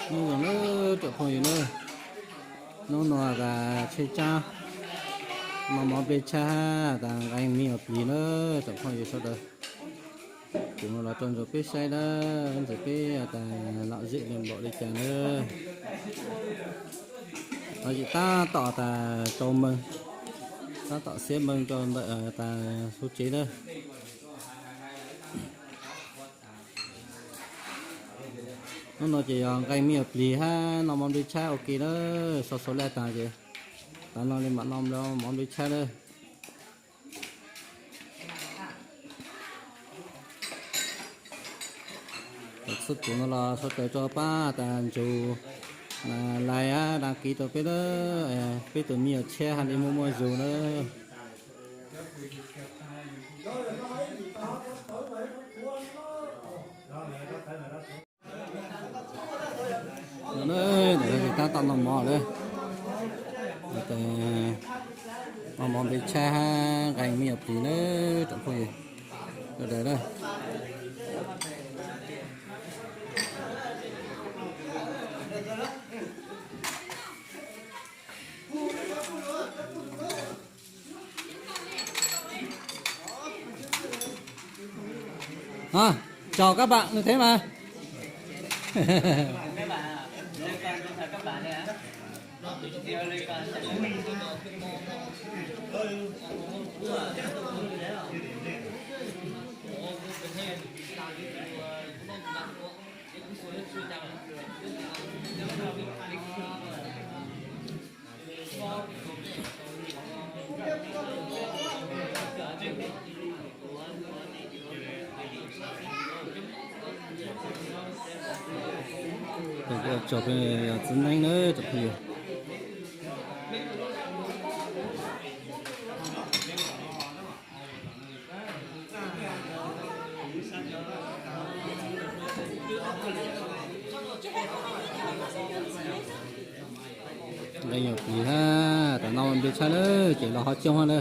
Nyob zoo na tsoom phooj ywg na, hnub no tas Tsheb Tsab noj mov nplej tshaib tas nqee me nyuam plig na tsoom phooj ywg sawv daws. Kuv los rau ntawm peb saib na, ntawm peb tas lom zem li npaum li cas na. Los tseem tab tom tas rau meej, tab tom xiab meej rau ntawm tas hauv tsev na. Hnub no ces yog nqee me nyuam plig hab noj mov nplej tshaib ua ke na, so so laj tas ces tas no li mam noj mov nplej tshaib na. Thaum txhua tus no los sawv daws rau pab tas ntsug like hab đăng ký rau peb na, peb tus me nyuam tshiab hab li muaj muaj zug na. Tab tom noj mov lawm, noj mov nplej tshaib hab nqee me nyuam plig na tsoom phooj ywg sawv daws na. Hả? Chào các bạn như thế mà. Txwv neeb na tsoom phooj ywg. Nqee nyuam plig hab tas noj nplej tshaib na ces los ho coob hab na.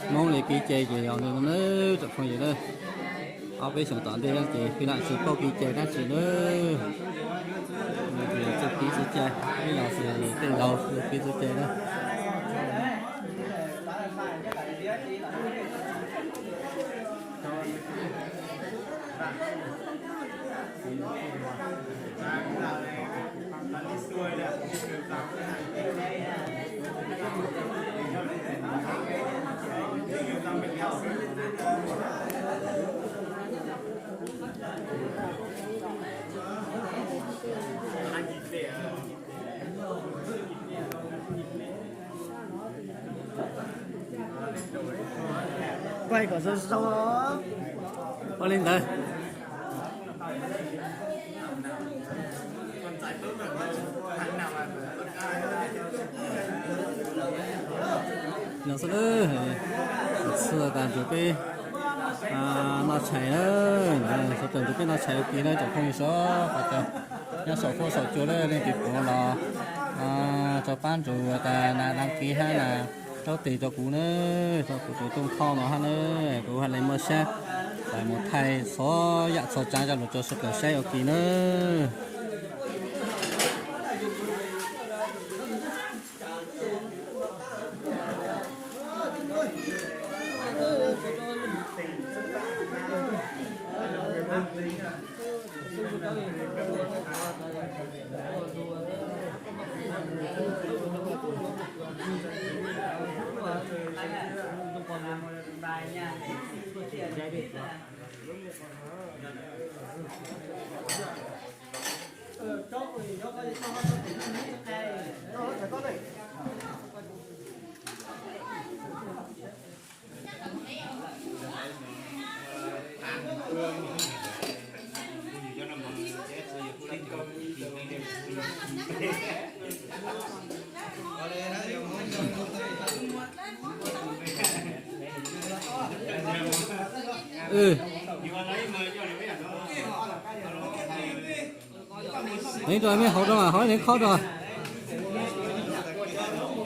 Hmoob li kev cai ces yog li no nawb tsoom phooj ywg na. Ob peb xyoos tom ntej ces peb lam tsis paub kev cai dab tsi nawb. Txuj kev txuj cai, peb yog xws tej laug txuj kev txuj cai na. Ua li ntawd. Nyob xwb, txhua tas ntsuag peb Noj tshais na, sawv daws nrog peb noj tshais ua ke na tsoom phooj ywg sawv daws. Nyob saum fuab saum cua lawm leej twg pom los tso pab nrug tas nas đăng ký hab nas raub tes rau kuv na, rau kuv tus tooj thoj no hab na, kuv hab le muaj sab tas mus thaij txhua yam txhua tsav coj lug rau sawv daws saib ua ke na. Neev rau mej hauv rau mas hauv neev khob rau.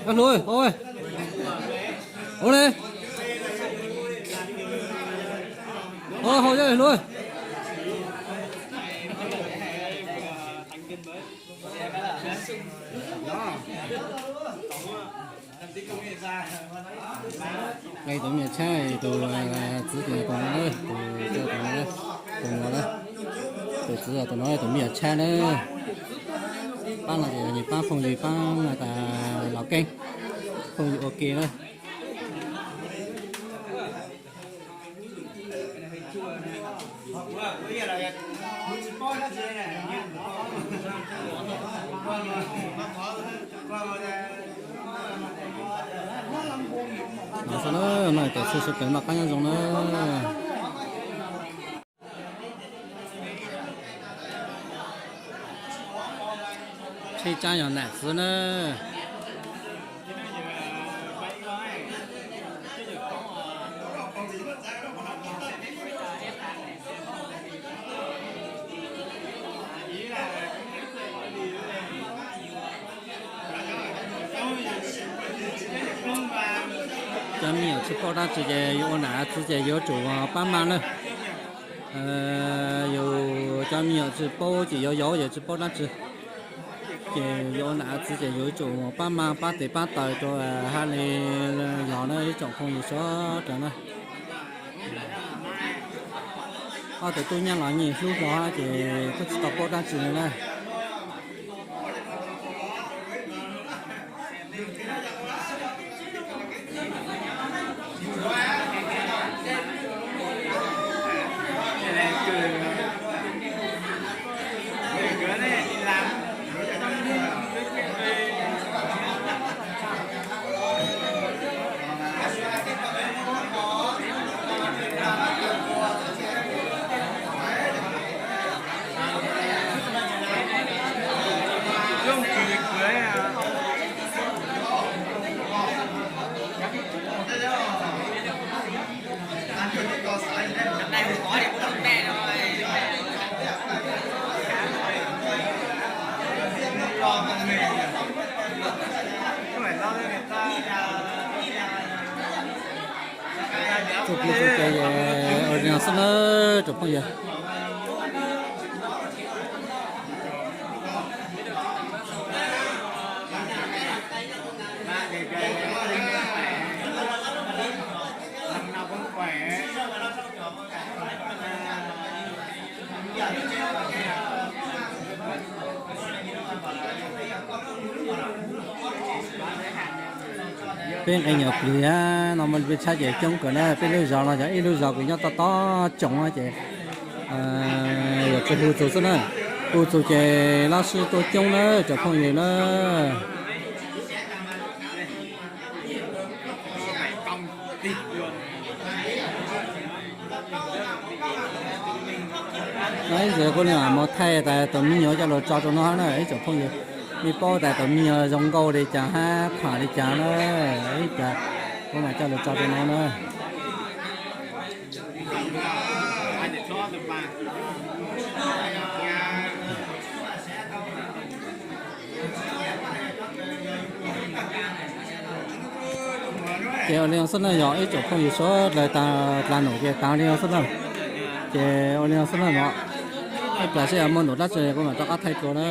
Koj hlub, ua le. Hauv, hauv hlub. Tus me nyuam tshab, tus txiv tus no, tus no, tus no, tus txiv tus no tus me nyuam tshab na. Pab no ces yog pab phooj ywg pab tas los keeb phooj ywg ua ke na. Noj xwb na, noj tas txhij sawv daws noj qab nyob zoo na. Tsheb tsab yog nam txiv na. Cov me nyuam tsis paub dab tsi ces yuav ua nam txiv ces yuav tsum pab mas na. Yus cov me nyuam tsis paub ces yuav yau ces tsis paub dab tsi. Ces yuav ua nam txiv ces yuav tsum pab mas pab tes pab taw rau hab li yog na ib tsoom phooj ywg sawv daws na. Ob tug tub nyab los nyij hlub hlo ces kuj tsis tau paub dab tsi li na. Txuj kev txuj kev ua li no xwb na tsoom phooj ywg. Peb nqe nyuam plig no muaj peb tshab ces coob kawg na, peb lub zos no yog ib lub zos kws nyob tob tob tsoom no ces yog tsis hu txug xwb na, hu txug ces lab sib tua coob na tsoom phooj ywg na. No ib ntsis kuv li mam mus thaij tas tus me nyuam coj lug tso rau no na ib tsoom phooj ywg, mej paub tas tus me nyuam zoo nkauj li cas hab khuam li cas na, ib cas kuv mam coj lug tso rau no na. Ces ua li no xwb na yog ib tsoom phooj ywg sawv daws tag dlav num ces tag li no xwb na. Ces ua li no xwb na no, ib pliag seb yog muaj num dab tsi kuv mam rov qab thaij dua na.